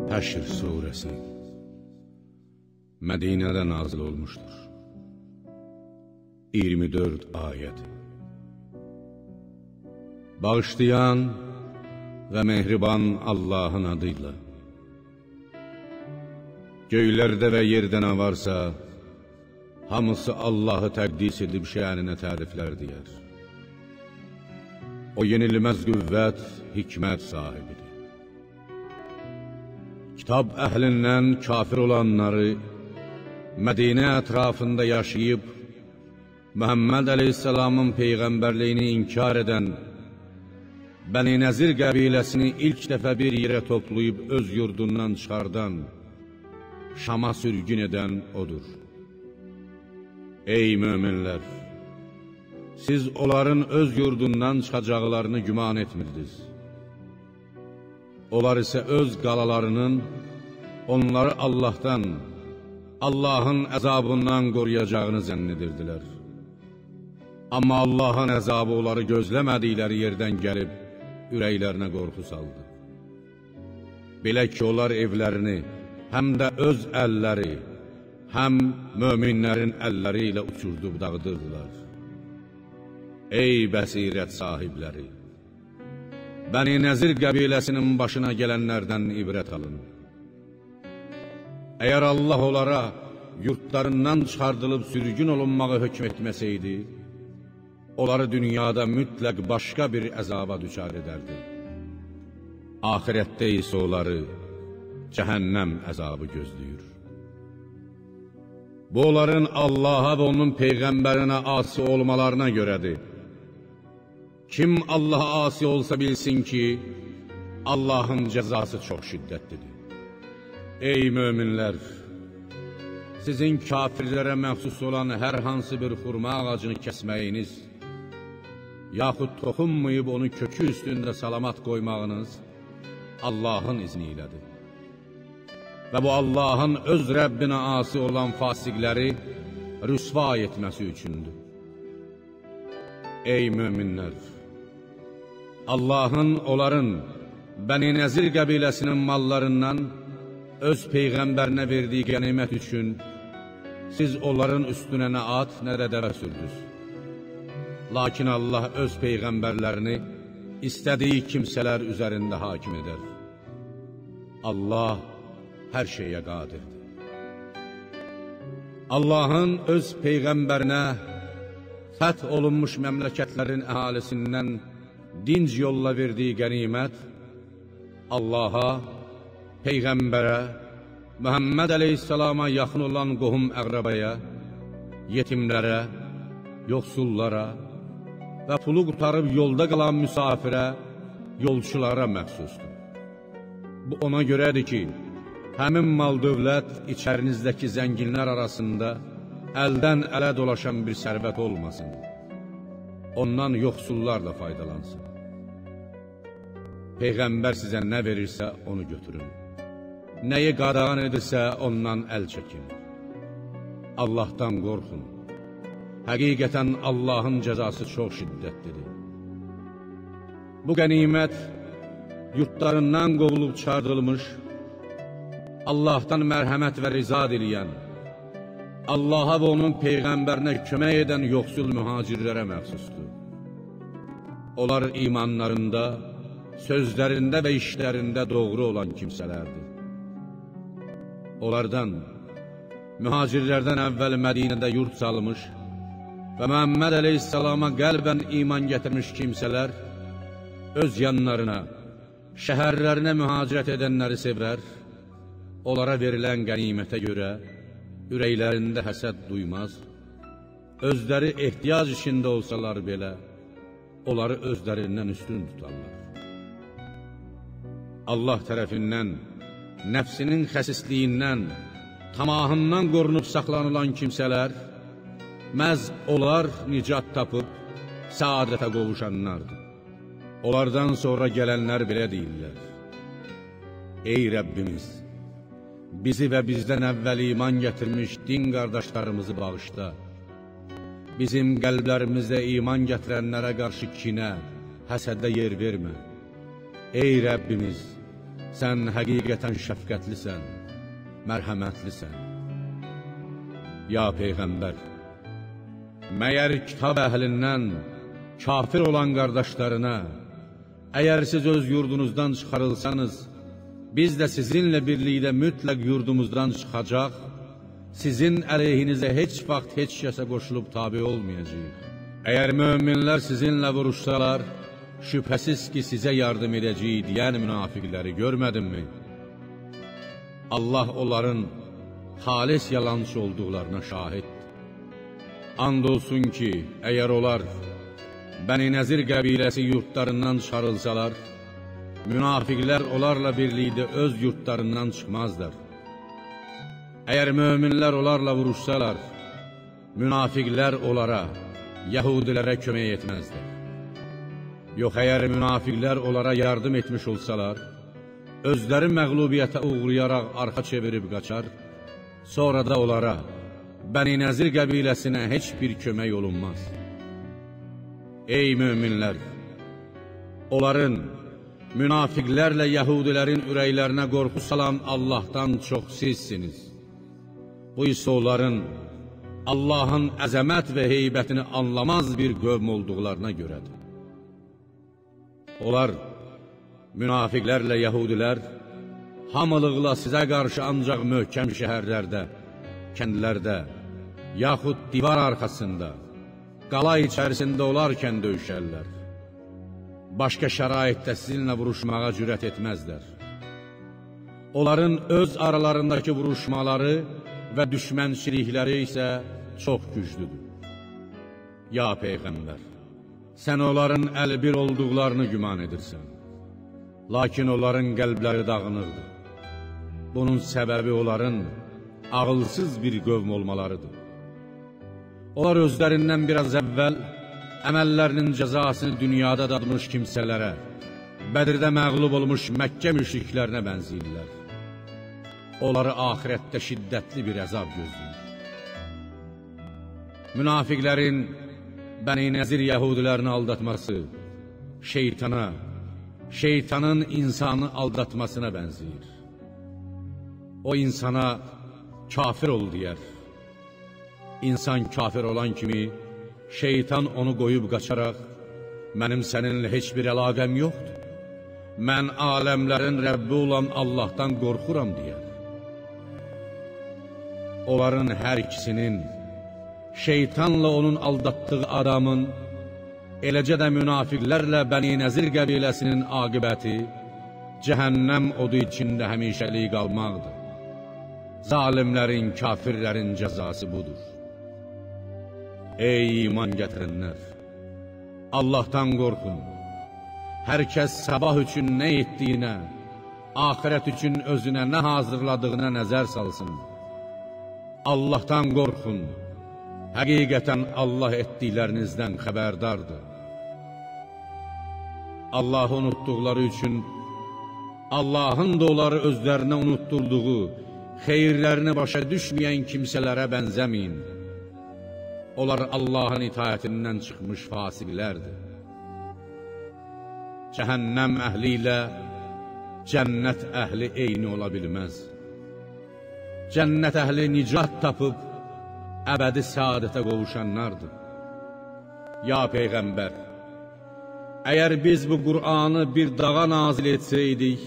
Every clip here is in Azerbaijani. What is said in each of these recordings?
Həşr surəsi Mədinədə nazil olmuşdur. 24 ayət. Bağışlayan və mehriban Allahın adıyla. Göylərdə və yerdə nə varsa, hamısı Allahı təqdis edib şəninə təriflər deyər. O yenilməz qüvvət, hikmət sahibidir. Kitab əhlindən kafir olanları Mədinə ətrafında yaşayıb, Məhəmməd əleyhissalamın peyğəmbərliyini inkar edən Bəni Nəzir qəbiləsini ilk dəfə bir yerə toplayıb öz yurdundan çıxardan, Şama sürgün edən odur. Ey möminlər! Siz onların öz yurdundan çıxacaqlarını güman etmirdiniz. Onlar isə öz qalalarının onları Allahdan, Allahın əzabından qoruyacağını zənn edirdilər. Amma Allahın əzabı onları gözləmədikləri yerdən gəlib ürəklərinə qorxu saldı. Belə ki, onlar evlərini həm də öz əlləri, həm möminlərin əlləri ilə uçurdub dağıdırdılar. Ey bəsirət sahibləri! Bəni Nəzir qəbiləsinin başına gələnlərdən ibrət alın. Əgər Allah onlara yurtlarından çıxardılıb sürgün olunmağı hökm etməsəydi, onları dünyada mütləq başqa bir əzaba düçar edərdi. Axirətdə isə onları cəhənnəm əzabı gözləyir. Bu, onların Allaha və onun peyğəmbərinə asi olmalarına görədir. Kim Allaha asi olsa bilsin ki, Allahın cəzası çox şiddətlidir. Ey möminlər! Sizin kafirlərə məxsus olan hər hansı bir xurma ağacını kəsməyiniz, yaxud toxunmayıb onu kökü üstündə salamat qoymağınız Allahın izni ilədir. Və bu Allahın öz Rəbbinə asi olan fasiqləri rüsva etməsi üçündür. Ey möminlər! Allahın onların Bəni Nəzir qəbiləsinin mallarından öz peyğəmbərinə verdiyi qənimət üçün siz onların üstünə nə at, nə də dəvə sürdünüz. Lakin Allah öz peyğəmbərlərini istədiyi kimsələr üzərində hakim edər. Allah hər şeyə qadirdir. Allahın öz peyğəmbərinə fəth olunmuş məmləkətlərin əhalisindən dinc yolla verdiyi qənimət Allaha, peyğəmbərə, Məhəmməd əleyhissalama yaxın olan qohum əqrəbaya, yetimlərə, yoxsullara və pulu qurtarıb yolda qalan müsafirə, yolçulara məxsusdur. Bu ona görədir ki, həmin mal dövlət içərinizdəki zənginlər arasında əldən ələ dolaşan bir sərvət olmasın. Ondan yoxsullar da faydalansın. Peyğəmbər sizə nə verirsə onu götürün. Nəyi qadağan edirsə ondan əl çəkin. Allahdan qorxun. Həqiqətən Allahın cəzası çox şiddətlidir. Bu qənimət yurtlarından qovulub çıxardılmış, Allahdan mərhəmət və riza diləyən, Allaha və onun peyğəmbərinə kömək edən yoxsul mühacirlərə məxsusdur. Onlar imanlarında, sözlərində və işlərində doğru olan kimsələrdir. Onlardan, mühacirlərdən əvvəl Mədinədə yurt salmış və Məhəmməd əleyhissalama qəlbən iman gətirmiş kimsələr öz yanlarına, şəhərlərinə mühacirət edənləri sevər, onlara verilən qənimətə görə ürəklərində həsəd duymaz, özləri ehtiyac içində olsalar belə, onları özlərindən üstün tutarlar. Allah tərəfindən, nəfsinin xəsisliyindən, tamahından qorunub saxlanılan kimsələr, məhz onlar nicat tapıb, saadətə qovuşanlardır. Onlardan sonra gələnlər belə deyirlər: Ey Rəbbimiz! Bizi və bizdən əvvəl iman gətirmiş din qardaşlarımızı bağışla. Bizim qəlblərimizdə iman gətirənlərə qarşı kinə, həsədə yer vermə. Ey Rəbbimiz! Sən həqiqətən şəfqətlisən, mərhəmətlisən. Ya Peyğəmbər, məyər kitab əhlindən kafir olan qardaşlarına, əgər siz öz yurdunuzdan çıxarılsanız, biz də sizinlə birlikdə mütləq yurdumuzdan çıxacaq, sizin əleyhinizə heç vaxt heç kəsə qoşulub tabi olmayacaq. Əgər möminlər sizinlə vuruşsalar, şübhəsiz ki, sizə yardım edəcəyik deyən münafiqləri görmədinmi? Allah onların xalis yalancı olduqlarına şahiddir. And olsun ki, əgər onlar Bəni Nəzir qəbiləsi yurtlarından çıxarılsalar, münafiqlər onlarla birlikdə öz yurtlarından çıxmazlar. Əgər möminlər onlarla vuruşsalar, münafiqlər onlara, yəhudilərə kömək etməzlər. Yox, əgər münafiqlər onlara yardım etmiş olsalar, özləri məğlubiyyətə uğrayaraq arxa çevirib qaçar, sonra da onlara, Bəni Nəzir qəbiləsinə heç bir kömək olunmaz. Ey möminlər! Onların, münafiqlərlə yəhudilərin ürəklərinə qorxu salan Allahdan çox sizsiniz. Bu isə onların Allahın əzəmət və heybətini anlamaz bir qövm olduqlarına görədir. Onlar, münafiqlərlə yəhudilər, hamılıqla sizə qarşı ancaq möhkəm şəhərlərdə, kəndlərdə, yaxud divar arxasında, qala içərisində olarkən döyüşərlər. Başqa şəraitdə sizinlə vuruşmağa cürət etməzlər. Onların öz aralarındakı vuruşmaları və düşmənçilikləri isə çox güclüdür. Ya Peyğəmbər, sən onların əlbir olduqlarını güman edirsən. Lakin onların qəlbləri dağınıqdır. Bunun səbəbi onların ağılsız bir qövm olmalarıdır. Onlar özlərindən biraz əvvəl əməllərinin cəzasını dünyada dadmış kimsələrə, Bədirdə məğlub olmuş Məkkə müşriklərinə bənziyirlər. Onları axirətdə şiddətli bir əzab gözləyir. Münafiqlərin Bəni Nəzir yəhudilərini aldatması şeytana, şeytanın insanı aldatmasına bənziyir. O insana kafir ol deyər. İnsan kafir olan kimi şeytan onu qoyub qaçaraq, mənim səninlə heç bir əlaqəm yoxdur, mən aləmlərin Rəbbi olan Allahdan qorxuram deyər. Onların hər ikisinin, şeytanla onun aldatdığı adamın, eləcə də münafiqlərlə Bəni Nəzir qəbiləsinin aqibəti, cəhənnəm odu içində həmişəlik qalmaqdır. Zalimlərin, kafirlərin cəzası budur. Ey iman gətirənlər! Allahdan qorxun. Hər kəs sabah üçün nə etdiyinə, axirət üçün özünə nə hazırladığına nəzər salsın. Allahdan qorxun. Həqiqətən Allah etdiklərinizdən xəbərdardır. Allahı unutduqları üçün, Allahın da onları özlərinə unutturduğu, xeyirlərini başa düşməyən kimsələrə bənzəməyin. Onlar Allahın itaətindən çıxmış fasiqlərdir. Cəhənnəm əhli ilə cənnət əhli eyni ola bilməz. Cənnət əhli nicat tapıb, əbədi səadətə qovuşanlardır. Ya Peyğəmbər, əgər biz bu Qur'anı bir dağa nazil etsəydik,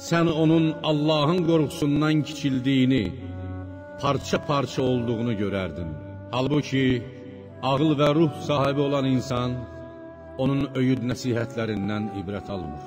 sən onun Allahın qorxusundan kiçildiyini, parça-parça olduğunu görərdin. Halbuki, ağıl və ruh sahibi olan insan, onun öyüd nəsihətlərindən ibrət almır.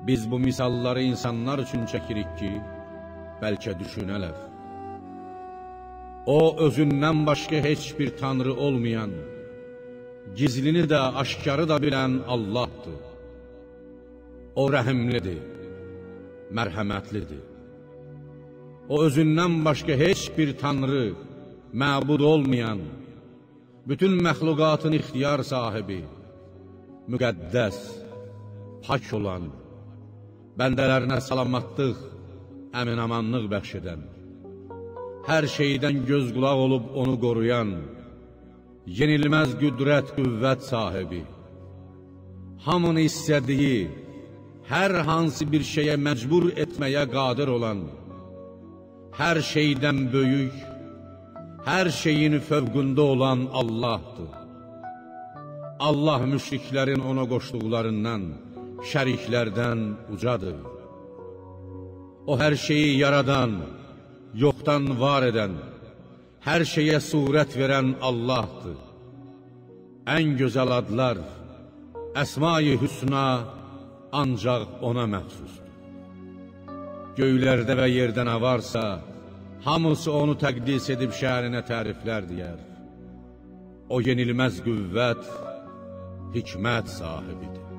Biz bu misalları insanlar üçün çəkirik ki, bəlkə düşünələr. O, özündən başqa heç bir tanrı olmayan, gizlini də, aşkarı da bilən Allahdır. O, rəhimlidir, mərhəmətlidir. O, özündən başqa heç bir tanrı, məbud olmayan, bütün məxluqatın ixtiyar sahibi, müqəddəs, pak olan, bəndələrinə salamatlıq, əminamanlıq bəxş edən, hər şeydən göz qulaq olub onu qoruyan, yenilməz qüdrət, qüvvət sahibi, hamını istədiyi, hər hansı bir şeyə məcbur etməyə qadir olan, hər şeydən böyük, hər şeyin fövqündə olan Allahdır. Allah müşriklərin ona qoşduqlarından, şəriklərdən ucadır. O hər şeyi yaradan, yoxdan var edən, hər şeyə surət verən Allahdır. Ən gözəl adlar, Əsma-i Hüsna ancaq ona məxsusdur. Göylərdə və yerdə nə varsa, hamısı onu təqdis edib şəninə təriflər deyər. O yenilməz qüvvət, hikmət sahibidir.